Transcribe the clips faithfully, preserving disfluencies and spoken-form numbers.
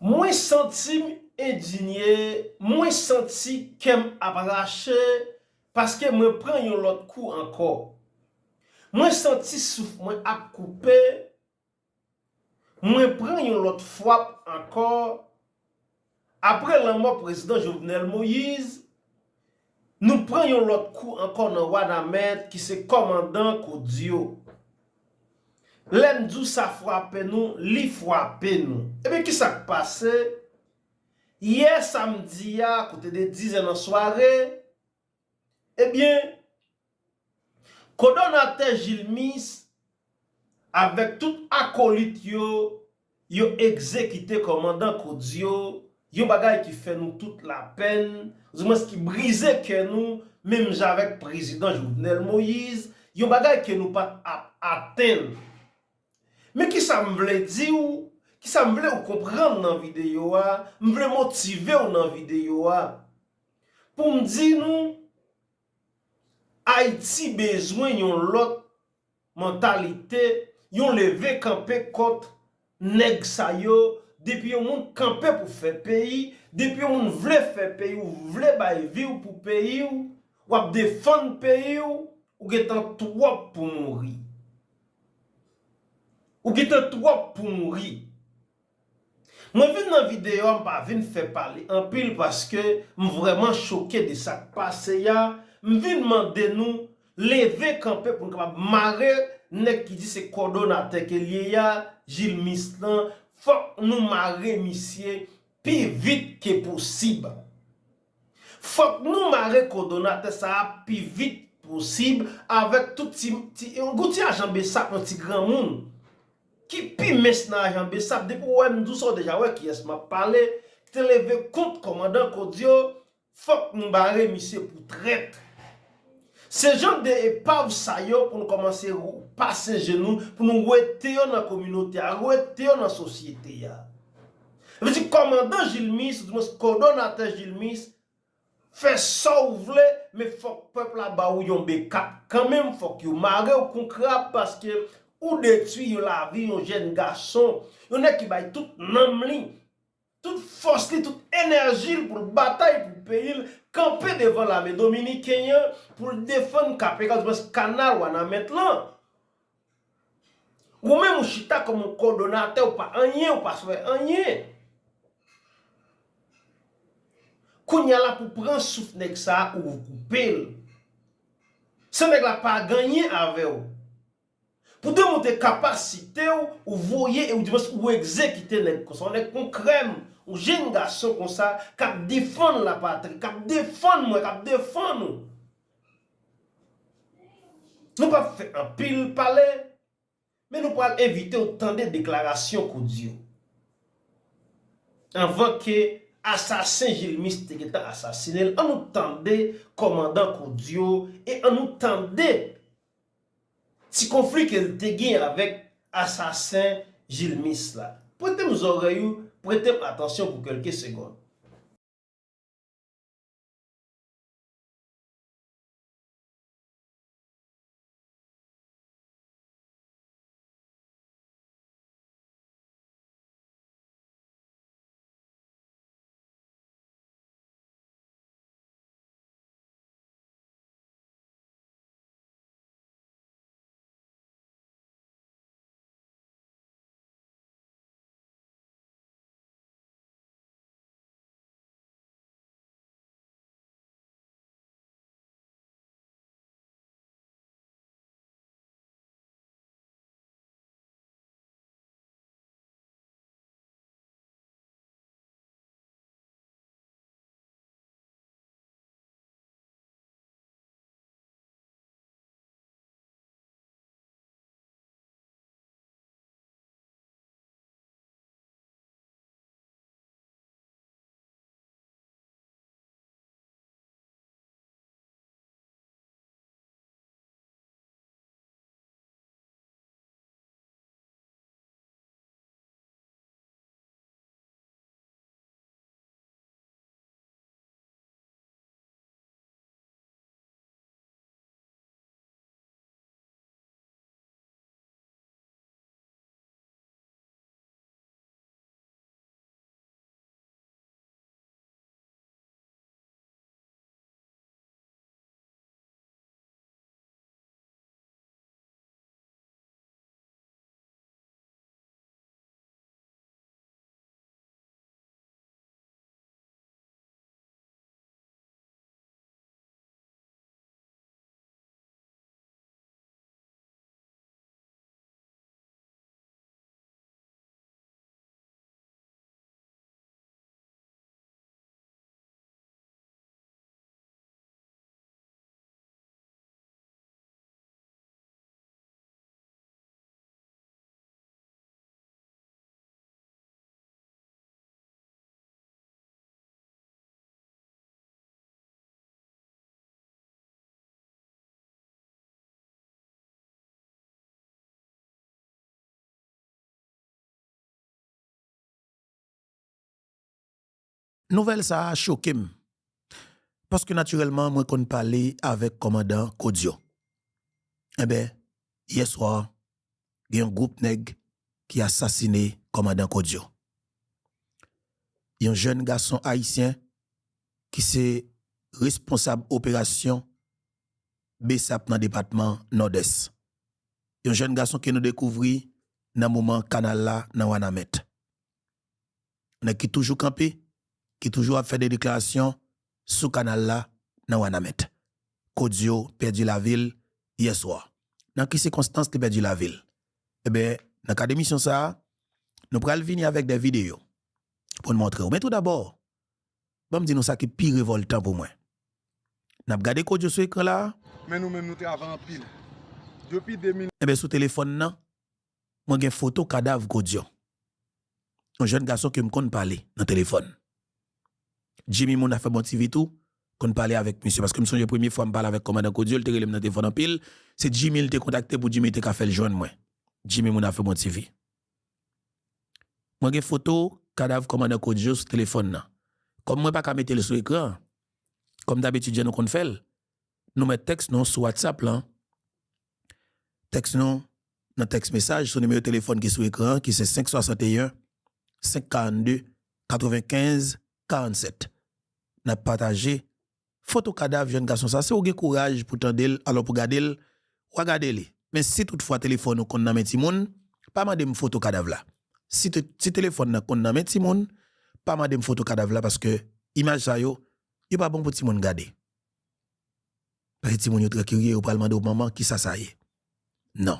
Mwen santi m endinye, mwen santi kè m ap rache, paske mwen pran yon lòt kou ankò. Mwen santi souf mwen ap koupe, mwen pran yon lòt fwap ankò. Apre lanmò prezidan Jovenel Moïse, nou pran yon lòt kou ankò nan Wanament ki se kòmandan Kodio. Lè m di w sa frape nou, li frape nou. Ebyen, kisa k pase? Yè samdi a, kote de dizè nan sware, ebyen, kòdonatè Jilmis avèk tout akolit yo, yo egzekite kòmandan Kodio, yon bagay ki fè nou tout lapenn, oudimwens ki brize kè nou, menm jan avèk prezidan Jovenel Moïse, yon bagay ke nou pa t ap atann. Men kisa m vle di w, kisa m vle w konprann nan videyo a, m vle motive w nan videyo a. Pou m di nou, Ayiti bezwen yon lòt mantalite, yon leve kanpe kont nèg sa yo. Depi yon moun kanpe pou fè peyi, depi yon moun vle fè peyi, ou vle bay vi w pou peyi w, w ap defann peyi w, ou gentan twòp pou mouri. Ou gentan twòp pou mouri. Mwen vin nan videyo a, m pa vin fè pale anpil paske m vrèman choke de sa k pase a. M vin mande nou leve kanpe pou n kapab mare nèg ki di se kòdonatè ke l ye a, Jilmis lan. Fòk nou mare misye pi vit ke posib. Fòk nou mare kòdonatè sa a pi vit posib avèk tout ti, ti, yon gwo ti ajan Besap, yon ti granmoun ki pi mens nan ajan Besap. Depi w wè m di w sa, w deja wè kiyès m ap pale, ki te leve kont kòmandan Kodio. Fòk nou bare misye pou trèt. Se jan de epav sa yo pou nou kòmanse pase jenou, pou nou wete yo nan kominote a, wete yo nan sosyete a. Sa vle di kòmandan Jilmis, oudimwens kòdonatè Jilmis, fè sa w vle, men fòk pèp la ba w yon bekap kanmenm, fòk yo mare w kon krab, paske ou detwi yon lavi yon jèn gason, yon nèg ki bay tout nanm li, tout fòs li, tout enèji l pou l batay pou peyi l, kanpe devan lame dominiken an, pou l defann K P K, oudimwens kanal Wanament lan. Ou menm ou chita kòm yon kòdonatè, ou pa anyen, ou pa fè anyen. Kounye a la pou pran souf nèg sa a, ou koupe l. San nèg la pa gen anyen avè w. Pou demontre kapasite w, ou voye e ou di, ou egzekite nèg konsa, yon nèg kon krèm, yon jèn gason konsa, k ap defann lapatri, k ap defann mwen, k ap defann ou. Nou p ap fè anpil pale, men nou pral envite w tande deklarasyon Kodio. Anvan ke asasen Jilmis te gentan asasinen l, ann nou tande kòmandan Kodio e ann nou tande ti konfli ke l te gen avèk asasen Jilmis la. Prete m zòrèy ou, prete m atansyon pou kèlke segonn. Nouvèl sa a choke m. Paske natirèlman, mwen konn pale avèk kòmandan Kodio. Enben, yèswa, gen yon gwoup nèg ki asasine kòmandan Kodio. Yon jèn gason ayisyen ki se responsab operasyon BSAP nan depatman Nòdès. Yon jèn gason ke nou dekouvri nan moman kanal la nan Wanament. Nèg ki toujou kanpe, ki toujou ap fè de deklarasyon sou kanal la nan Wanament. Kodio pèdi lavi l yèswa. Nan ki sikonstans li pèdi lavi l? Enben, nan kad emisyon sa a, nou pral vini avèk de videyo pou n montre w. Men tou dabò, ban m di nou sa ki pi revòltan pou mwen. N ap gade Kodio sou ekran la a. Men nou menm, nou travay anpil. Depi de mil. Enben, sou telefòn nan, mwen gen foto kadav Kodio. Yon jèn gason ke m konn pale nan telefòn. Jimmy Moun Afè Bon T V tou konn pale avèk misye, paske m sonje premye fwa m pale avèk kòmandan Kodio, l te rele m nan telefòn anpil. Se Jimmy l te kontakte pou Jimmy te ka fè l jwenn mwen. Jimmy Moun Afè Bon T V. Mwen gen foto kadav kòmandan Kodio sou telefòn nan. Kòm mwen pa ka mete l sou ekran, kòm dabitid jan nou konn fè l, nou met tèks nou sou WhatsApp lan. Tèks nou nan tèks mesaj sou nimewo telefòn ki sou ekran an, ki se senk swasanteyen, senk karannde, katrevenkenz, karannsèt. N ap pataje foto kadav jèn gason sa. Si w gen kouraj pou tande l, alò pou gade l, w a gade li. Men si toutfwa telefòn ou konn nan men timoun, pa mande m foto kadav la. Si te, si telefòn nan konn nan men timoun, pa mande m foto kadav la, paske imaj sa yo, yo pa bon pou timoun gade. Paske timoun yo trè kirye, yo pral mande w, "Manman, kisa sa ye?" Non.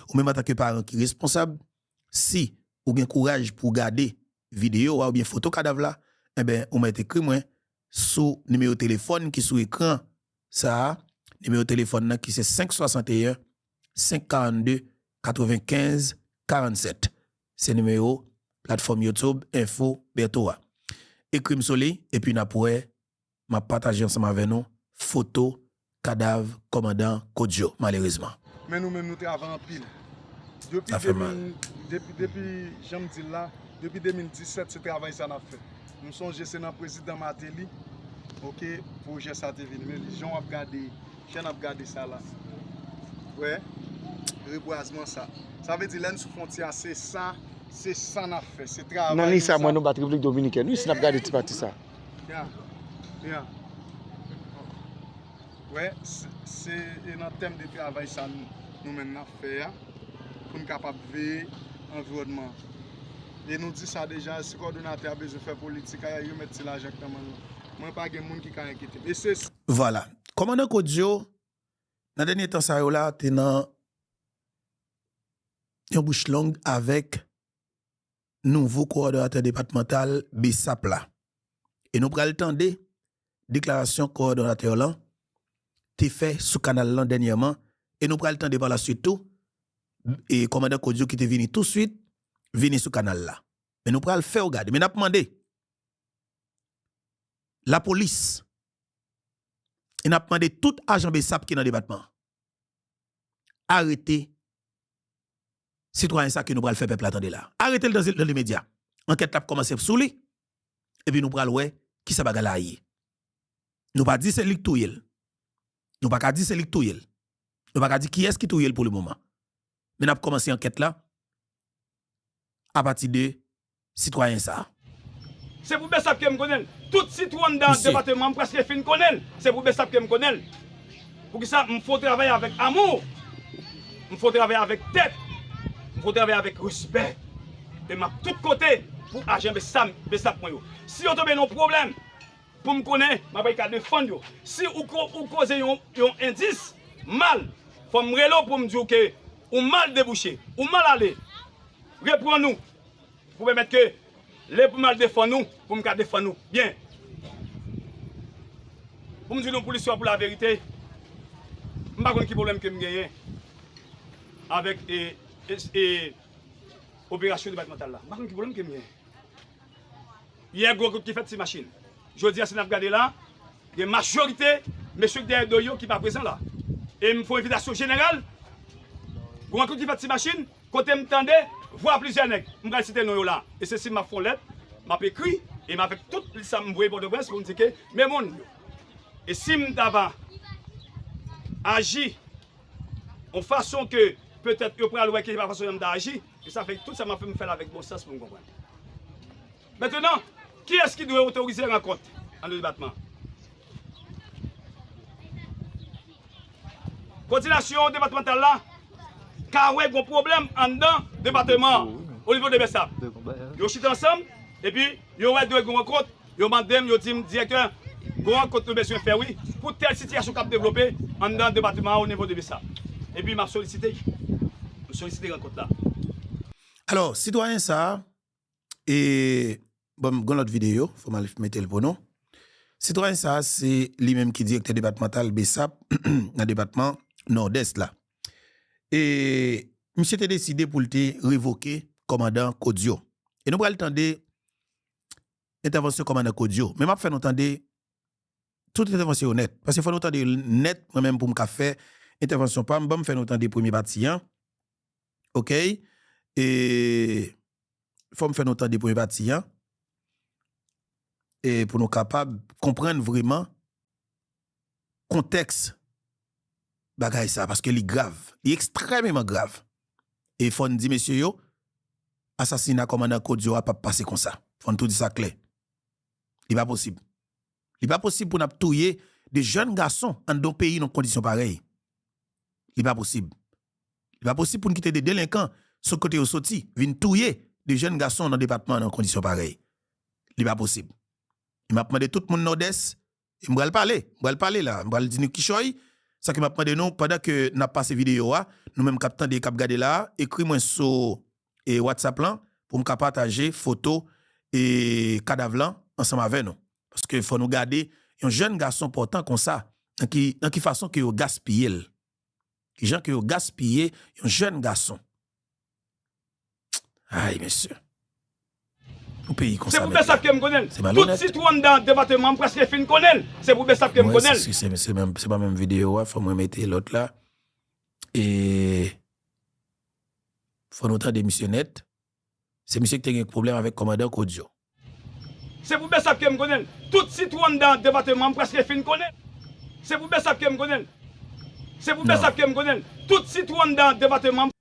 Ou menm antanke paran ki responsab, si ou gen kouraj pou w gade videyo a oubyen foto kadav la, enben, ou mèt ekri mwen sou nimewo telefòn ki sou ekran sa a, nimewo telefòn nan ki se senk swasanteyen, senk karannde, katrevenkenz, karannsèt. Se nimewo platfòm YouTube Enfo Bertho a. Ekri m sou li, epi n ap wè, m ap pataje ansanm avè nou foto kadav kòmandan Kodio, malerezman. Men nou menm, nou travay anpil. Depi Sa fè mal. de mil, depi, depi, jan m di l la, depi de mil disèt, se travay sa n ap fè. M sonje se nan prezidan Martelly, oke, pwojè sa te vini. Men jan w ap gade, jan n ap gade sa la. Wè, rebwazman sa. Sa vle di, lè n sou fwontyè a, se sa, se sa n ap fè, se travay Nan liy sa, sa. Mwen nou bat Repiblik Dominikèn, wi, si n ap gade ti pati sa. Ya, ya. Wè, se, se, e nan tèm de travay sa nou, nou menm n ap fè a, pou n kapab veye anviwònman an. E nou di sa deja, si kowòdonatè a bezwen fè politik, a yo met ti lajan k nan men l. Mwen pa gen moun ki ka enkyete m. E se Vwala. Kòmandan Kodio, nan dènye tan sa yo la, te nan yon bouch long avèk nouvo kowòdonatè depatmantal BSAP la. E nou pral tande deklarasyon kowòdonatè lan te fè sou kanal lan dènyèman. E nou pral tande pa la swit tou, e kòmandan Kodio ki te vini touswit, vini sou kanal la. Men nou pral fè w gade. Men n ap mande lapolis, e n ap mande tout ajan BSAP ki nan depatman an, arete sitwayen sa ke nou pral fè pèp la tande la. Arete l dan, dan limedya. Ankèt la ap kòmanse sou li, epi nou pral wè kisa bagay la ye. Nou pa di se li k touye l. Nou pa ka di se li k touye l. Nou pa ka di kiyès ki touye l pou le moman. Men n ap kòmanse ankèt la apati de sitwayen sa a. Se pou BSAP ke m konnen l. Tout sitwon nan depatman m prèske fin konnen l. Se pou BSAP ke m konnen l. Poukisa m fè yon travay avèk amou? M fè yon travay avèk tèt. M fè yon travay avèk respè. E m ap tout kote pou ajan BSAP, BSAP mwen yo. Si yo tonbe nan yon pwoblèm, pou m konnen, m ap ka defann yo. Si ou ko-, ou koze yon, yon endis mal, fò m rele w pou m di w ke ou mal debouche, ou mal ale. Reprann ou, pou pèmèt ke lè pou m al defann ou, pou m ka defann ou byen. Pou m di nou pou listwa, pou laverite, m pa konn ki pwoblèm ke m genyen avèk, e, e, e, operasyon depatmantal la. M pa konn ki pwoblèm ke m genyen. Yè, gwo kout ki fèt Ti Machin. Jodi a, si n ap gade la, gen majorite mesye k dèyè do yo ki pa prezan la. E m fè yon envitasyon jeneral, gwo kout ki fèt Ti Machin, kote m tande vwa plizyè nèg. M pral site non yo la. E se si m ap fè yon lèt, m ap ekri, E m avèk tout sa m voye Pòtoprens pou m di ke men moun yo. E si m ta va aji yon fason ke petèt yo pral wè ke se pa fason m ta aji, e sa fè tout sa m ap fè m fè l avèk bon sans pou m konprann. Mentenan, kiyès ki dwe otorize rankont an depatman? Kòdinasyon depatmantal la ka wè gon pwoblèm anndan depatman an, o nivo de Bèsap. Yo chita ansanm, epi yo wè dwe gon rankont, yo mande m, yo di m, direktè, gon rankont nou bezwen fè wi, pou tèl sitiyasyon k ap devlope anndan depatman an o nivo de Bèsap. Epi m ap solisite, m solisite rankont la. Alò, sitwayen sa a, e, bon, m gon lòt videyo, fò m al mete l pou nou. Sitwayen sa a, se li menm ki direktè depatmantal Bèsap nan depatman Nòdès la. E misye te deside pou l te revoke kòmandan Kodio. E nou pral tande entèvansyon kòmandan Kodio. Men m ap fè nou tande tout entèvansyon yo nèt. Paske fò nou tande l nèt, mwen menm pou m ka fè entèvansyon pa m, ban m fè nou tande premye pati an. Oke? E fò m fè nou tande premye pati an. E pou nou kapab konprann vrèman kontèks bagay sa, paske li grav. Li ekstrèmeman grav. E fò n di mesye yo, asasina kòmandan Kodio a p ap pase konsa. Fò n tou di sa klè. Li pa posib. Li pa posib pou n ap touye de jèn gason anndan yon peyi nan kondisyon parèy. Li pa posib. Li pa posib pou n kite de delenkan sot kote yo soti vin touye de jèn gason nan depatman nan kondisyon parèy. Li pa posib. E m ap mande tout moun Nòdès, e m pral pale, m pral pale la, m pral di nou kichòy, sa ke m ap mande nou, pandan ke n ap pase videyo a, nou menm k ap tande, k ap gade la, ekri mwen sou e, WhatsApp lan, pou m ka pataje foto e, kadav lan ansanm avè nou. Paske fò nou gade yon jèn gason pòtan konsa, nan ki, nan ki fason ke yo gaspiye l. Kijan ke yo gaspiye yon jèn gason. Ay, mesye. Yon peyi konsa, mesye. Se pou Bèsap ke m konnen l. Tout sitwon anndan depatman m prèske fin konnen l. Se pou Bèsap ke m konnen l. Se, se, se, menm, se pa menm videyo a, fò mwen mete lòt la. E fò nou tande misye nèt. Se misye ki te gen pwoblèm avèk kòmandan Kodio. Se pou Bèsap ke m konnen l. Tout sitwon anndan depatman m prèske fin konnen l. Se pou Bèsap ke m konnen l. Se pou Bèsap ke m konnen l. Tout sitwon anndan depatman m.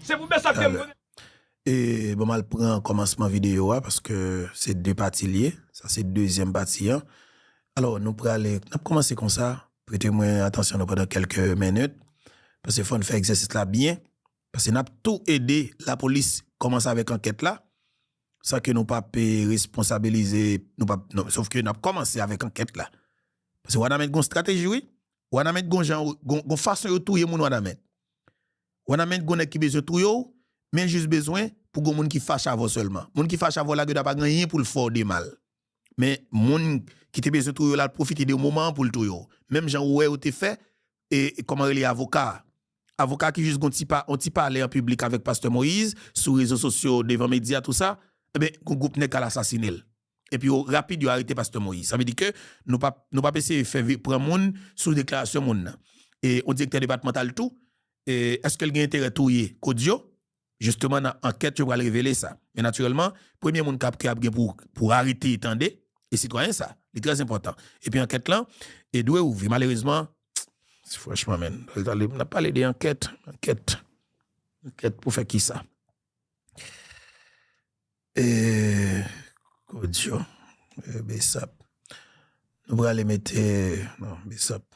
Se pou Bèsap ke m konnen l. E bon, m al pran kòmansman videyo a, paske se de pati l ye. Sa se dezyèm pati an. Alò, nou prale, n ap kòmanse konsa. Prete mwen atansyon nou pandan kèlke menit. Paske fò n fè egzèsis la byen. Paske n ap tou ede lapolis kòmanse avèk ankèt la. San ke nou pa pe responsabilize, nou pa, non, sof ke n ap kòmanse avèk ankèt la. Paske Wanament gon estrateji, wi. Wanament gon jan, gon, gon fason yo touye moun Wanament. Wanament gon nèg ki bezwen touye w, men l jis bezwen pou gon moun ki fache avè w sèlman. Moun ki fache avè w la, genlè pa gen anyen pou l fè w de mal. Men moun ki te bezwen touye w la, l pwofite de moman an pou l touye w. Menm jan ou wè yo te fè, e, e kòman rele avoka a. Avoka a ki jis gon ti pa, yon ti pale an piblik avèk Pastè Moïse, sou rezo sosyo, devan medya, tou sa, enben, gon gwoup nèg k al asasinen l. Epi yo, rapid, yo arete Pastè Moïse. Sa vle di ke nou p ap, nou p ap eseye fè vi-, pran moun sou deklarasyon moun nan. E yon direktè depatmantal tou, e, èske l gen enterè touye Kodio? Jisteman, nan ankèt, yo pral revele sa. Men natirèlman, premye moun k ap, ki ap gen pou, pou arete, tande, e sitwayen sa. Li trè enpòtan. Epi ankèt lan, e dwe ouvri. Malerezman, franchman, menn, n ap pale de ankèt, ankèt, ankèt pou fè kisa? E, Kodio, e, Bèsap. Nou prale mete, non, Bèsap.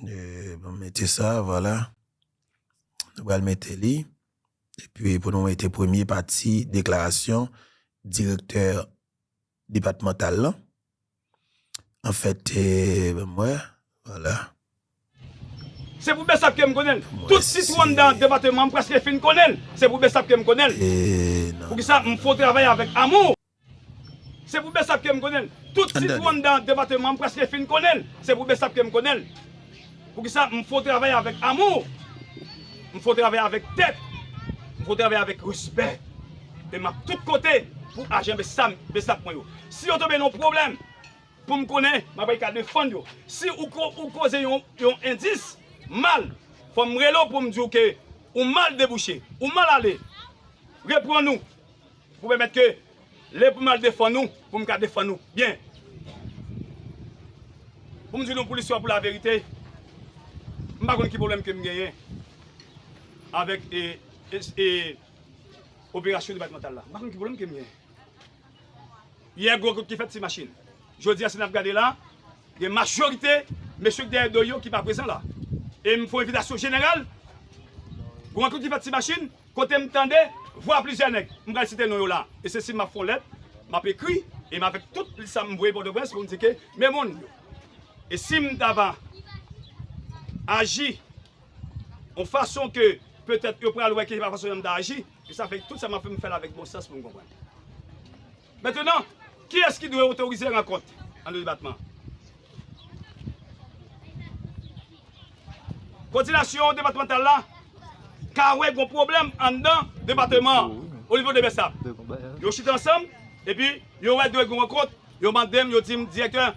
E, bon, mete sa, vwala. Nou pral mete li. Epi pou nou mete premye pati deklarasyon direktè depatmantal lan. Anfèt, e, ban m wè, vwala. Se pou Bèsap ke m konnen l. Tout sitwon anndan depatman m prèske fin konnen l. Se pou Bèsap ke m konnen l. Poukisa m fè yon travay avèk amou? Se pou Bèsap ke m konnen l. Tout sitwon anndan depatman m prèske fin konnen l. Se pou Bèsap ke m konnen l. Poukisa m fè yon travay avèk amou? M fè yon travay avèk tèt. M fè yon travay avèk respè. E m ap tout kote pou ajan Bèsap, Bèsap mwen yo. Si yo tonbe nan yon pwoblèm, pou m konnen, m ap ka defann yo. Si ou ko-, ou koze yon, yon endis mal, fò m rele w pou m di w ke ou mal debouche, ou mal ale. Reprann ou. Pou pèmèt ke Lè pou m al defann ou, pou m ka defann ou byen. Pou m di nou pou listwa, pou laverite, m pa konn ki pwoblèm ke m genyen avèk e, e, e, operasyon depatmantal la. M pa konn ki pwoblèm ke m genyen. Yè, gwo kout ki fèt ti machin. Jodi a, si n ap gade la, gen majorite mesye k dèyè do yo ki pa prezan la. E m fè yon envitasyon jeneral. Gwo kout ki fèt ti machin, kote m tande vwa plizyè nèg. M pral site non yo la. E se si m ap fè yon lèt, m ap ekri, e m avèk tout sa m voye Pòtoprens pou m di ke men moun yo. E si m ta va aji yon fason ke petèt yo pral wè ke se pa fason m ta aji, e sa fè tout sa m ap fè, m fè l avèk bon sans pou m konprann. Mentnan, kiyès ki dwe otorize rankont anndan depatman? Kowòdinasyon depatmantal la ka wè gon pwoblèm anndan depatman an, o nivo de BSAP. Yo chita ansanm, epi yo wè dwe gon rankont, yo mande m, yo di m, "Direktè,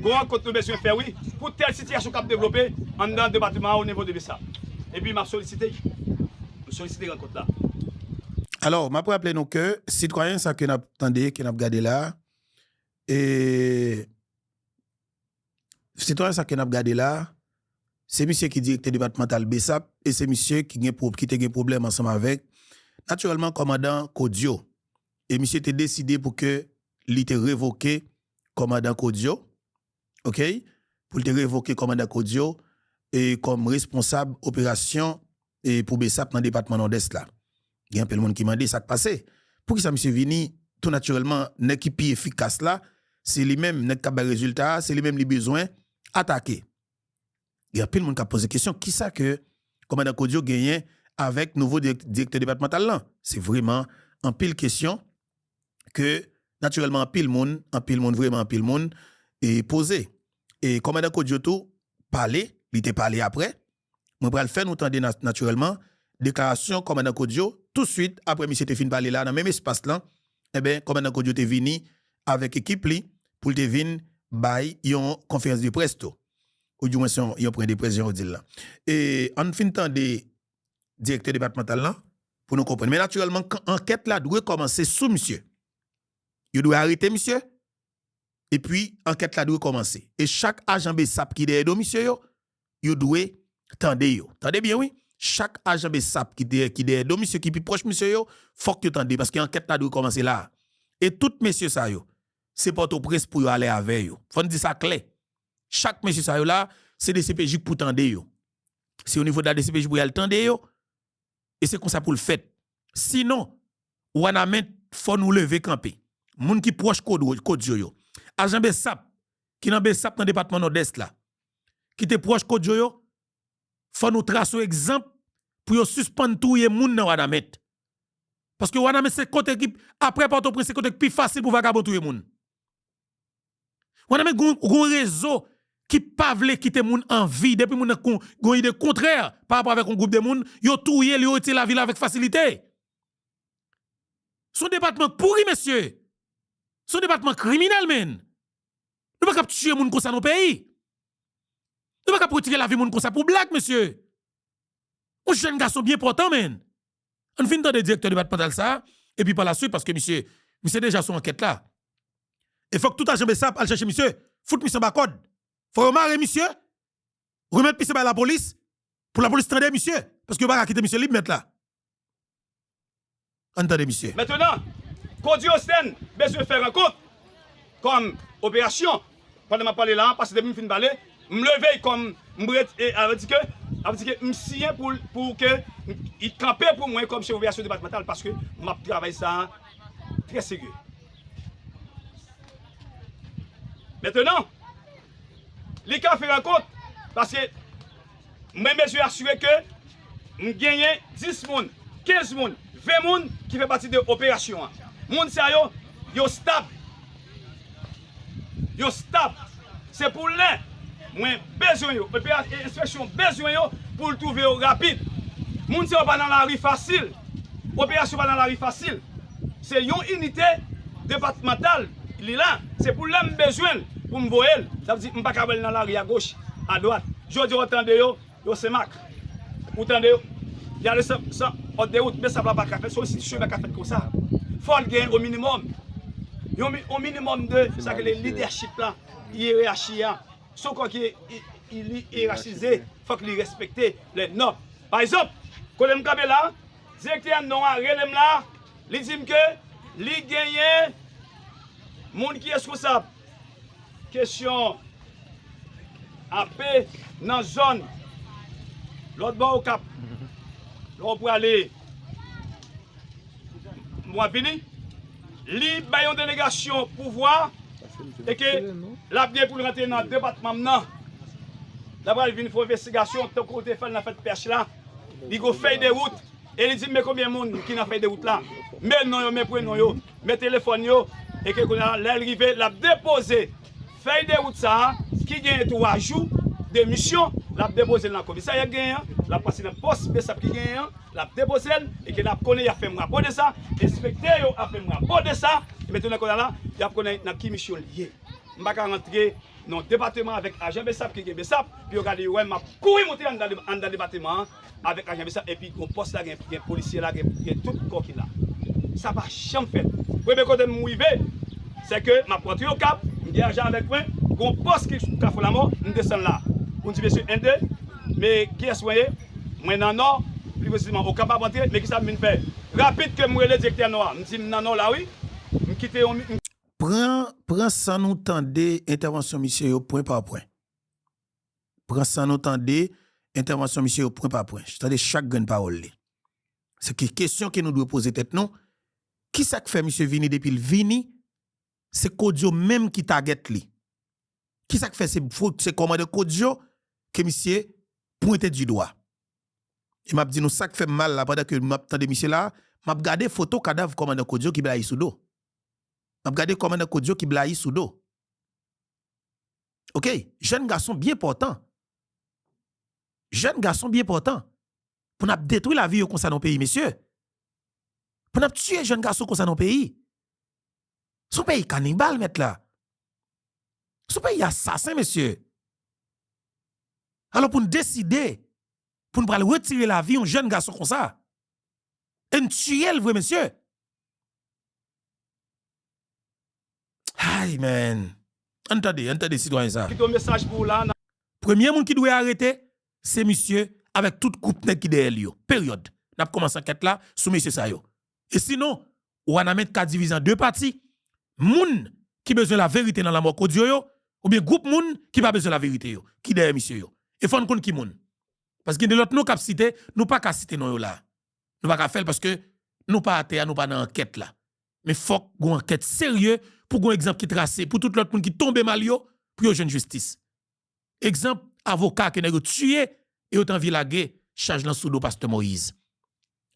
gon rankont nou bezwen fè wi, pou tèl sitiyasyon k ap devlope anndan depatman an o nivo de BSAP." Epi m ap solisite, m solisite rankont la. Alò, m ap raple nou ke sitwayen sa ke n ap tande, ke n ap gade la, e sitwayen sa ke n ap gade la, se misye ki direktè depatmantal BSAP, e se misye ki gen pwob-, ki te gen pwoblèm ansanm avèk, natirèlman, kòmandan Kodio. E misye te deside pou ke li te revoke kòmandan Kodio, oke? Pou li te revoke kòmandan Kodio, e kòm responsab operasyon, e pou BSAP nan depatman Nòdès la. Gen anpil moun ki mande sa k pase. Poukisa misye vini? Tou natirèlman, nèg ki pi efikas la, se li menm, nèg k ap bay rezilta a, se li menm li bezwen atake. Gen anpil moun k ap poze kesyon, kisa ke kòmandan Kodio genyen avèk nouvo dirèk-, direktè depatmantal lan? Se vrèman anpil kesyon ke, natirèlman, anpil moun, anpil moun, vrèman anpil moun, e poze. E kòmandan Kodio tou pale, li te pale apre. Mwen pral fè nou tande na-, natirèlman deklarasyon kòmandan Kodio tousuit apre misye te fin pale la nan menm espas lan. Enben, kòmandan Kodio te vini avèk ekip li pou l te vin bay yon konferans de près tou. Ou di mwen se yon, yon pwen de près, jan yo di l lan. E ann fin tande direktè depatmantal lan pou nou konprann. Men natirèlman, kan-, ankèt la dwe kòmanse sou misye. Yo dwe arete misye, epi ankèt la dwe kòmanse. E chak ajan BSAP ki dèyè do misye yo, yo dwe tande yo. Tande byen, wi. Chak ajan BSAP ki dèyè, ki dèyè do misye, ki pi pwòch misye yo, fòk yo tande, paske ankèt la dwe kòmanse la. E tout mesye sa yo, se Pòtoprens pou yo ale avè yo. Fò n di sa klè. Chak mesye sa yo la, se DCPJ k pou tande yo. Se o nivo de la DCPJ pou y al tande yo. E se konsa pou l fèt. Sinon, Wanament, fò nou leve kanpe. Moun ki pwòch Kodwo-, Kodio yo. Ajan BSAP, ki nan BSAP nan depatman Nòdès la, ki te pwòch Kodio yo, fò nou trase yon egzanp pou yo sispann touye moun nan Wanament. Paske Wanament se kote ki, apre Pòtoprens, se kote ki pi fasil pou vagabon touye moun. Wanament gon, gon rezo ki pa vle kite moun an vi. Depi moun nan gon, gon ide kontrè pa rapò avèk yon gwoup de moun, yo touye l, yo retire lavi l avèk fasilite. Se yon depatman pouri, mesye. Se yon depatman kriminèl, menn. Nou pa kab tiye moun konsa nan peyi. Nou pa kab retire lavi moun konsa pou blag, mesye. Yon jèn gason byen pòtan, menn. Ann fin tande direktè depatmantal sa a, epi pa laswit, paske misye, misye deja sou ankèt la. E fòk tout ajan BSAP al chèche misye, fout misye anba kòd. Fò yo mare misye, remèt misye bay lapolis, pou lapolis tande misye, paske yo pa ka kite misye lib, mèt la. Ann tande misye. Mentnan, Kodio Ostèn bezwen fè rankont kòm operasyon. Pandan m ap pale la, paske depi m fin pale, m leve kòm m ret, e, avè di ke, avè di ke m siyen pou, pou ke m, i kanpe pou mwen kòm chèf operasyon depatmantal, paske m ap travay sa trè serye. Mentnan, li ka fè rankont, paske mwen bezwen asire ke m genyen dis moun, kenz moun, ven moun ki fè pati de operasyon an. Moun sa yo, yo stab. Yo stab. Se pou lè mwen bezwen yo, epi a, e enspeksyon bezwen yo pou l twouve yo rapid. Moun sa yo pa nan lari fasil. Operasyon pa nan lari fasil. Se yon inite depatmantal li la. Se pou lè m bezwen l pou m voye l. Sa vle di m pa ka voye l nan lari agoch, adwat. Jodi a w tande yo, yo Senmak. Ou tande yo? Y ale san, san òd de wout, men sa pa ka fèt, se yon enstitisyon pa ka fèt konsa. Fò l gen o minimòm yon mi- yon minimòm de sa ki le lidèchip la, yerachi a. Se yon kò ki i- i- li yerachize, fòk li respekte lè nòm. Pa egzanp, kote m kanpe la, direktè non a rele m la, li di m ke li genyen moun ki reskonsab kesyon ape nan zòn lòt bò Okap. Lè w prale, m ap vini. Li bay yon delegasyon pouvwa e ke l ap gen pou l rantre nan depatman m nan. L ap al vin fè yon envestigasyon tankou w te fè l nan fèt pèch la. Li gon fèy de wout. E li di m men konbyen moun ki nan fèy de wout la. Men non yo, men prenon yo, men telefòn yo. E ke kounye a, lè l rive, l ap depoze fèy de wout sa a, ki genyen twa jou de misyon, l ap depoze l nan komisarya k genyen an, l ap pase nan pòs besap ki genyen an, l ap depoze l, e ke n ap konnen y ap fè m rapò de sa, enspektè yo ap fè m rapò de sa, e mentnan kounye a la, y ap konnen nan ki misyon l ye. M pa ka rantre nan depatman avèk ajan besap ki gen besap, pou yo gade yo wè m ap kouri monte anndan, anndan depatman an avèk ajan besap, epi gon pòs la, gen, gen polisye la, gen, gen tout kò ki la. Sa pa janm fèt. Premye kote m rive, se ke m ap rantre Okap, m gen ajan avèk mwen, gon pòs ki sou Kafou Lamò, m desann la. Pou m di mesye, Ende, men kiyès mwen ye? Mwen nan Nò, pli presizeman Okap m ap rantre, men kisa m vin fè? Rapid ke m rele direktè Nò a, m di m nan Nò la wi, m kite yon mi- m- Pran, pran san nou tande entèvansyon misye yo pwen pa pwen. Pran san nou tande entèvansyon misye yo pwen pa pwen. Tande chak grenn pawòl li. Se ki kesyon ke nou dwe poze tèt nou, kisa k fè misye vini depi l vini, se Kodyo menm ki tagèt li? Kisa k fè se, se kòmandan Kodyo ke misye pwente di dwa? E m ap di nou sa k fè m mal la, pandan ke m ap tande misye la, m ap gade foto kadav kòmandan Kodyo ki blayi sou do. M ap gade kòmandan Kodyo ki blayi sou do. Oke, jèn gason byen pòtan. Jèn gason byen pòtan. Pou n ap detwi lavi yo konsa nan peyi, mesye. Pou n ap tiye jèn gason konsa nan peyi. Se yon peyi kanibal, mèt la. Se yon peyi asasen, mesye. Alò, pou n deside, pou n pral retire lavi yon jèn gason konsa, e n tiye l vre, mesye. Ay, man. Ann tande, ann tande sitwayen sa. Kite yon mesaj pou w la. Premye moun ki dwe arete, se misye avèk tout gwoup nèg ki dèyè l yo. Peryòd. N ap kòmanse ankèt la sou mesye sa yo. E sinon, Wanament ka divize an de pati. Moun ki bezwen laverite nan lanmò Kodyo yo, oubyen gwoup moun ki pa bezwen laverite yo, ki dèyè misye yo. E fò n konn ki moun. Paske gen de lòt non k ap site, nou pa ka site non yo la. Nou pa ka fè l paske nou pa atè a, nou pa nan ankèt la. Men fòk gon ankèt serye pou gon egzanp ki trase pou tout lòt moun ki tonbe mal yo, pou yo jwenn jistis. Egzanp, avoka ke nèg yo tiye e yo t anvi lage chaj lan sou do pastè Moyiz.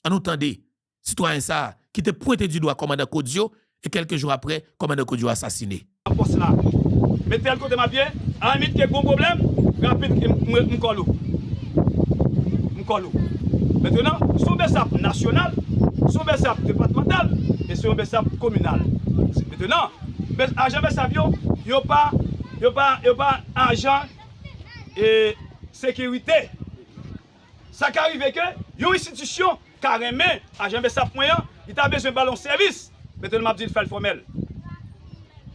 Ann nou tande sitwayen sa a ki te pwente di dwa kòmandan Kodyo e kèlke jou apre, kòmandan Kodyo asasine. Pòs la. Mete l kote m ap ye, alamit ke gon pwoblèm, rapid, m, m, m kòl ou. M kòl ou. Mentnan, se yon besap nasyonal, se yon besap depatmantal, e se yon besap kominal. Mentnan, bes- ajan besap yo, yo pa, yo pa, yo pa ajan, e, sekirite. Sa ka rive ke yon enstitisyon ka renmen ajan besap mwen an, li ta bezwen ba l yon sèvis. Mentnan, m ap di l fè l fòmèl.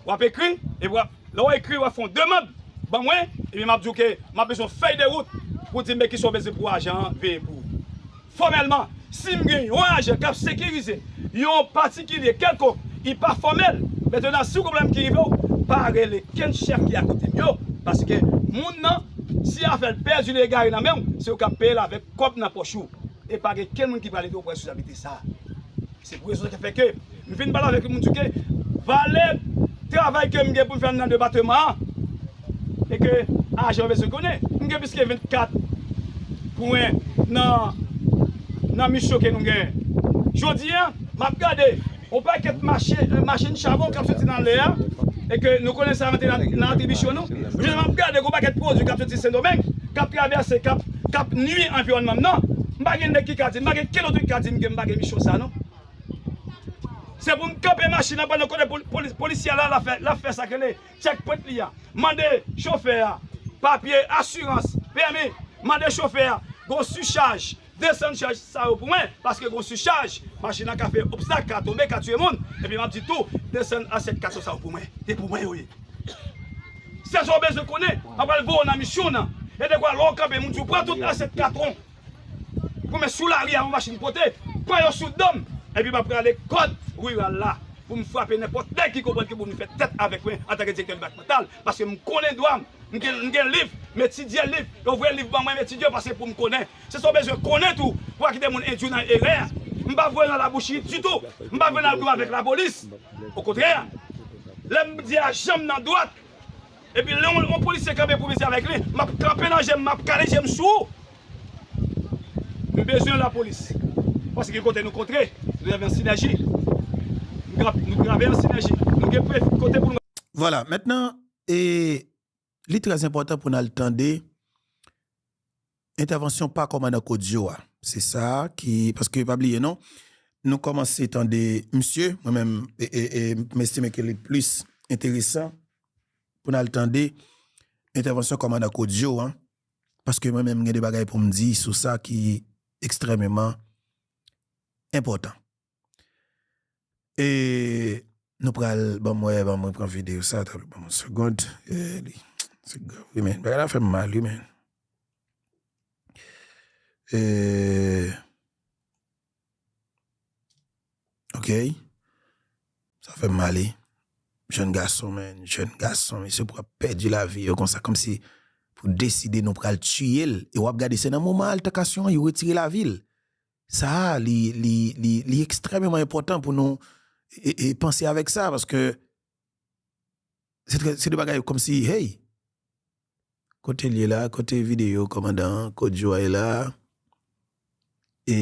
W ap ekri, epi w ap, lè w ekri, w ap fè yon demann ban mwen, epi m ap di w ke m ap bezwen yon fèy de wout pou di m men kisa w bezwen pou ajan an veye pou ou. Fòmèlman, si m gen yon ajan k ap sekirize yon patikilye kèlkonk, li pa fòmèl, mentnan, si w gen pwoblèm ki rive w, pa rele kenn chèf ki akote m yo, paske moun nan, si afè l pèdi, li egare nan men w, se yo k ap peye l avèk kòb nan pòch ou. E pa gen kenn moun ki pral ede w pran responsablite sa a. Se pou rezon sa ki fè ke m vin pale avèk moun di ke valè travay ke m gen pou m fè nan depatman an, e ke ajan yo bezwen konnen. M gen plis ke vennkat pwen nan, nan misyon ke nou gen. Jodi a, m ap gade yon pakèt mache- machin chabon k ap soti nan lè a, e ke nou konnen sa rantre nan, nan atribisyon nou. Jodi a, m ap gade yon pakèt pwodui k ap soti Sendomeng, k ap travèse, k ap, k ap nui anviwònman m nan. M pa gen nèg ki ka di m, m pa gen kenn otorite ki ka di m ke m pa gen misyon sa, non. Se pou m kanpe machin nan pandan kote poli- polis- polisye a la, l ap fè, l ap fè sa k rele checkpoint li a. Mande chofè a papye asirans, pèmi. Mande chofè a gon sichaj, desann chaj sa yo pou mwen, paske gon sichaj. machin nan ka fè obstak, ka tonbe, ka tiye moun. Epi m ap di tou, desann asyèt katon sa yo pou mwen. Se pou mwen yo ye. Se sa w bezwen konnen, m ap al voye w nan misyon nan. E dekwa lè w kanpe, moun di w pran tout asyèt katon. Pou mwen sou lari a, yon machin pote, pran yo sou do m. Epi m ap prale kòd riral la pou m frape nenpòt nèg ki konprann ke pou vin fè tèt avèk mwen antanke direktè depatmantal, paske m konnen dwa m. M gen, m gen liv, m etidye liv. Yo voye liv ban mwen, m etidye yo paske pou m konnen. Se sa w bezwen konnen tou, pou w pa kite moun endui w nan erè. M pa voye nan labouchi ditou. M pa voye nan dwat avèk lapolis. Okontrè, lè m di ajan m nan dwat, epi lè yon, yon polisye kanpe pou mezi avèk li, m ap kanpe nan je m, m ap kale je m sou ou. M bezwen lapolis. Paske gen kote nou kontre, nou travay an sinèji. Nou tra-, nou travay an sinèji. Nou gen pre-, kote pou nou. Vwala, mentnan, e, li trè enpòtan pou n al tande entèvansyon pa kòmandan Kodyo a. Se sa ki, paske pa bliye non, nou kòmanse tande misye, mwen menm, e, e, e, m estime ke li plis enteresan pou n al tande entèvansyon kòmandan Kodyo a, paske mwen menm gen de bagay pou m di sou sa ki ekstrèmeman enpòtan. E nou pral, ban m wè, ban mwen pran videyo sa, tanpri, ban mwen yon segond. E li, se grav, wi, men. Bagay la fè m mal, wi, men. E, ok. Sa fè m mal, wi. Jèn gason, men, jèn gason, mesye, pou ap pèdi lavi yo konsa, kòmsi pou deside nou pral tiye l. E w ap gade, se nan moman altakasyon an, yo retire lavi l. Sa a, li, li, li, li ekstrèmeman enpòtan pou nou, e, e, panse avèk sa, paske se trè, se de bagay kòmsi, hey, kote l ye la, kote videyo kòmandan an, Kodyo a ye la, e,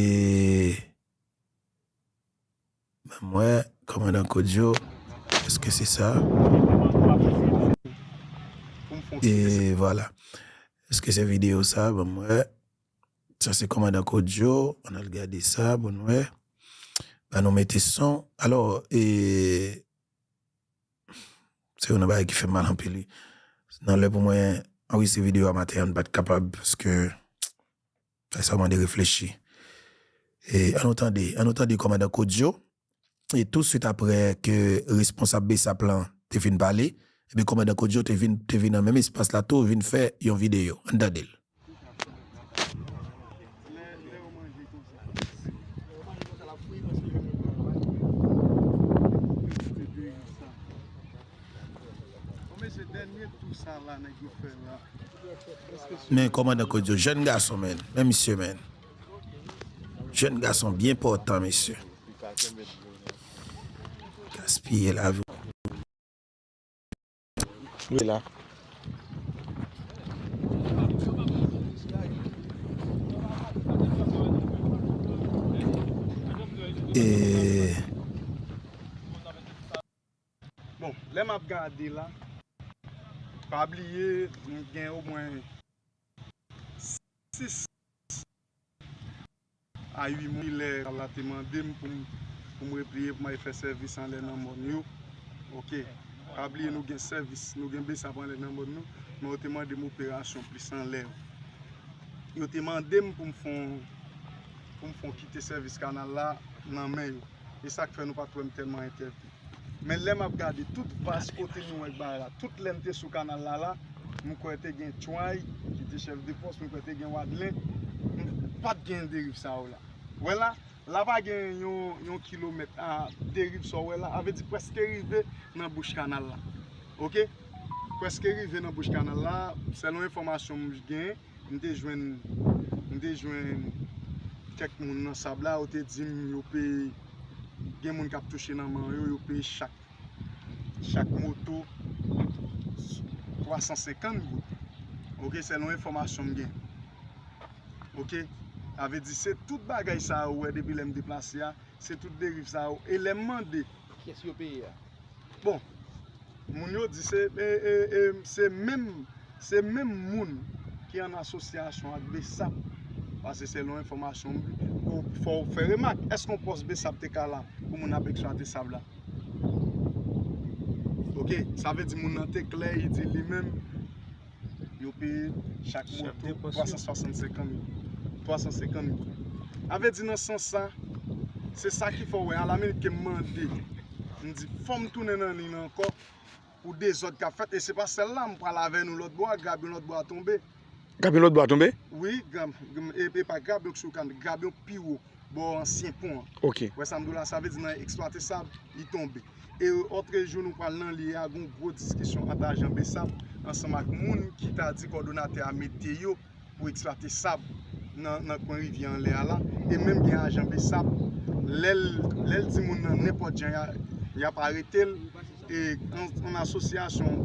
ban m wè, kòmandan Kodyo, èske se sa? E, vwala. Èske se videyo sa? Ban m wè. Sa se kòmandan Kodyo. Ann al gade sa pou n wè. Ban nou mete son. Alò, e, se youn nan bagay ki fè m mal anpil, wi. Nan lè pou mwen anrejistre videyo a maten an, m pa t kapab, paske sa mande reflechi. E, ann nou tande, ann nou tande kòmandan Kodyo. E tou swit aprè ke responsab BSAP lan te fin pale, epi kòmandan Kodyo te vin, te vin nan menm espas la tou, vin fè yon videyo. Ann tande l. Men kòmandan Kodyo, jèn gason, men. Men misye, men. Jèn gason byen pòtan, mesye. Gaspiye lavi. Wi, la. E, bon, lè m ap gade la, pa bliye, m gen omwen sis a uit mwa lè la te mande m pou m, pou m repliye, pou m al fè sèvis anlè nan mòn yo. Oke. Pa bliye nou gen sèvis, nou gen BSAP anlè nan mòn nou, men yo te mande m operasyon plis anlè yo. Yo te mande m pou m fè yon, pou m fè yon kite sèvis kanal la nan men yo. E sa k fè nou pa t wè m tèlman entèvni. Men lè m ap gade tout vas kote nou wè bagay la, tout lè m te sou kanal la la, m kwè te gen Tchway ki te chèf de pòs, m kwè te gen Wadlen, m pa t gen deriv sa yo la. Wè la, la pa gen yon, yon kilomèt a deriv sa w wè la, a vle di prèske rive nan bouch kanal la. Oke? Prèske rive nan bouch kanal la, sèlon enfòmasyon m gen, M te jwenn, m te jwenn kèk moun nan sab la, yo te di m yo peye, gen moun k ap touche nan men yo, yo peye chak, chak moto twa san senkant goud. Oke, sèlon enfòmasyon m gen. Oke, sa vle di se tout bagay sa yo wè depi lè m deplase a, se tout deriv sa yo. E lè m mande. Kiyès yo peye a? Bon, moun yo di se, e, e, e, se menm, se menm moun ki an asosyasyon ak BSAP. Paske selon enfòmasyon m, ou fò w fè remak, èske yon pòs BSAP te ka la pou moun ap eksplwate sab la? Oke, sa vle di moun nan te klè, li di li menm, yo peye chak moto twa san swasannsenk goud. Twa san senkant goud. Sa vle di nan sans sa, Se sa ki fè w wè, a la minit ke m mande, m di, fò m tounen nan liy nan ankò pou dezòd k ap fèt. E se pa sèl la, m pral avè nou lòt bò a, grab yon lòt bò a tonbe. Grab yon lòt bò a tonbe? Wi, grab, e, e pa grab yon sou kan, grab yon pi wo, bò ansyen pon an. Ok. Wè sa m di w la, sa vle di nan eksplwate sab, li tonbe. E otre jou nou pral nan liy a, gon gwo diskisyon ant ajan Besap ansanm ak moun ki ta di kòdonatè a mete yo pou eksplwate sab nan, nan kwen rivyè anlè a la. E menm gen ajan Besap, lè l, lè l di moun nan nenpòt jan y a, y ap arete l, e an, an asosyasyon,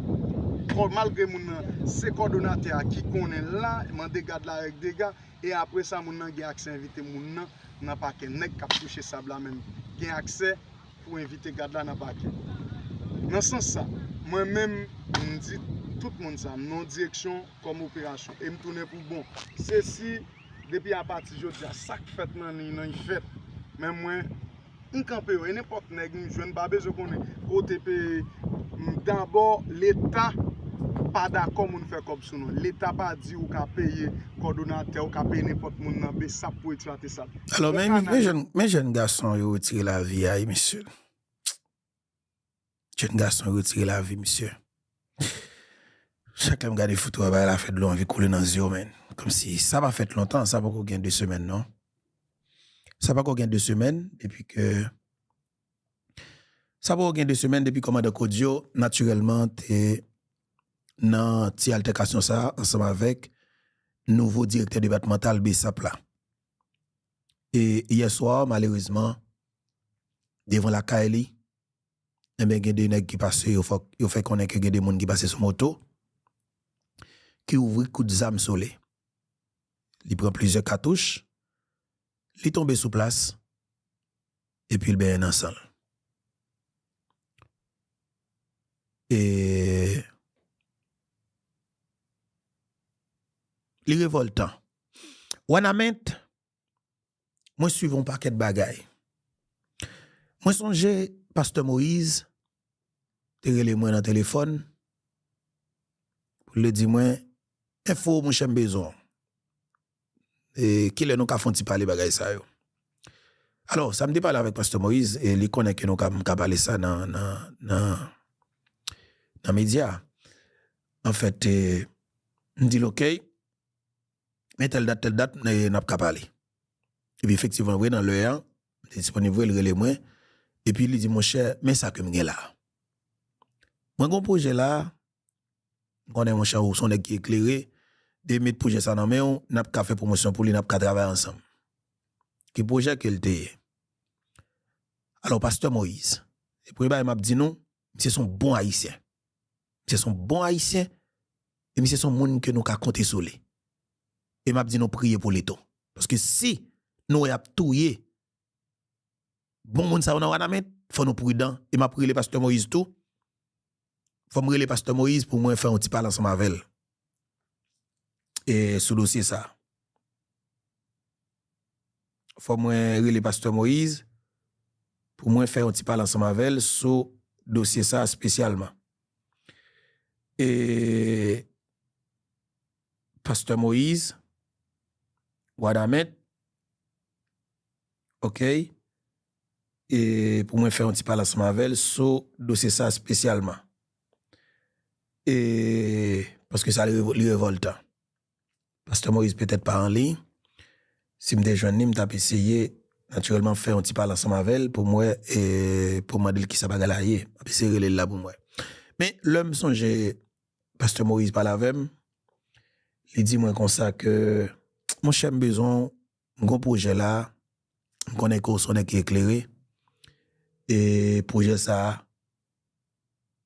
kò, malgre moun nan se kòdonatè a ki konnen l la, mande gad la règ dega, e apre sa moun nan gen aksè envite moun nan nan pakè. Nèg k ap touche sab la menm gen aksè pou envite gad la nan pakè. Nan sans sa, mwen menm, m di tout moun sa, m nan yon direksyon kòm operasyon, e m tounen pou bon. Se si, depi apati jodi a, sa k fèt nan liy nan, li fèt. Men mwen, m kanpe yo, e nenpòt nèg m jwenn, m pa bezwen konnen kote peye. M, dabò, Leta pa dakò moun fè kòb sou non. Leta pa di ou ka peye kòdonatè, ou ka peye nenpòt moun nan Besap pou eksplwate sab. Alò, men, men jèn, men jèn gason yo retire lavi a, mesye. Jèn gason yo retire lavi, mesye. Chak lè m gade foto a, bagay la fè dlo anvi koule nan zye w, men. Kòmsi sa pa fèt lontan, sa poko gen de semèn, non. Sa poko gen de semèn, depi ke, sa poko gen de semèn, depi kòmandan Kodio, natirèlman, te nan ti altèkasyon sa a, ansanm avèk nouvo direktè depatmantal Besap la. E yè swa, malerezman, devan lakay li, enben, gen de nèg ki pase, yo fè, yo fè konnen ke gen de moun ki pase sou moto, ki ouvri kout zam sou li. Li pran plizyè katouch, li tonbe sou plas, epi l benyen nan san l. E li revòltan. Wanament, mwen swiv yon pakèt bagay. Mwen sonje Pastè Moyiz te rele mwen nan telefòn pou l di mwen, enfo, monchè, m bezwen w. E kilè nou ka fè yon ti pale bagay sa yo? Alò, sa m te pale avèk Pastè Moyiz, e li konnen ke nou ka, m ka pale sa nan, nan, nan, nan medya. Anfèt, e, m di l, ok, men tèl dat, tèl dat, e, n ap ka pale. Epi efektivman, vre, nan lè a, m te disponib vre, li rele mwen. Epi li di, monchè, men sa ke m gen la. Mwen gen yon pwojè la, m konnen, monchè, ou se yon nèg ki eklere, depi m met pwojè sa nan men w, n ap ka fè pwomosyon pou li, n ap ka travay ansanm. Ki pwojè ke l te ye? Alò, Pastè Moyiz, e premye bagay m ap di nou, misye se yon bon Ayisyen. Misye se yon bon Ayisyen, e misye se yon moun ke nou ka konte sou li. E m ap di nou priye pou li tou. Paske si nou wè y ap touye bon moun sa yo nan Wanament, fò nou pridan. E m ap rele Pastè Moyiz tou. Fò m rele Pastè Moyiz pou mwen fè yon ti pale ansanm avè l. E sou dosye sa. Fò mwen rele Pastè Moyiz pou mwen fè yon ti pale ansanm avè l sou dosye sa espesyalman. E Pastè Moyiz, Wanament, ok, e pou mwen fè yon ti pale ansanm avè l sou dosye sa espesyalman. E paske sa li, li revòltan. Pastè Moyiz petèt pa an liy. Si m te jwenn li, m t ap eseye, natirèlman, fè yon ti pale ansanm avè l pou m wè, e pou m mande l kisa bagay la ye. M ap eseye rele l la pou m wè. Men lè m sonje Pastè Moyiz pale avè m, li di mwen konsa ke, monchè, m bezwen w, m gon pwojè la, m konnen ke w se yon nèg ki eklere, e pwojè sa a,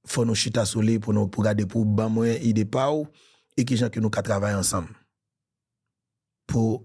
fò nou chita sou li pou nou, pou gade, pou w ban mwen ide pa w, e kijan ke nou ka travay ansanm pou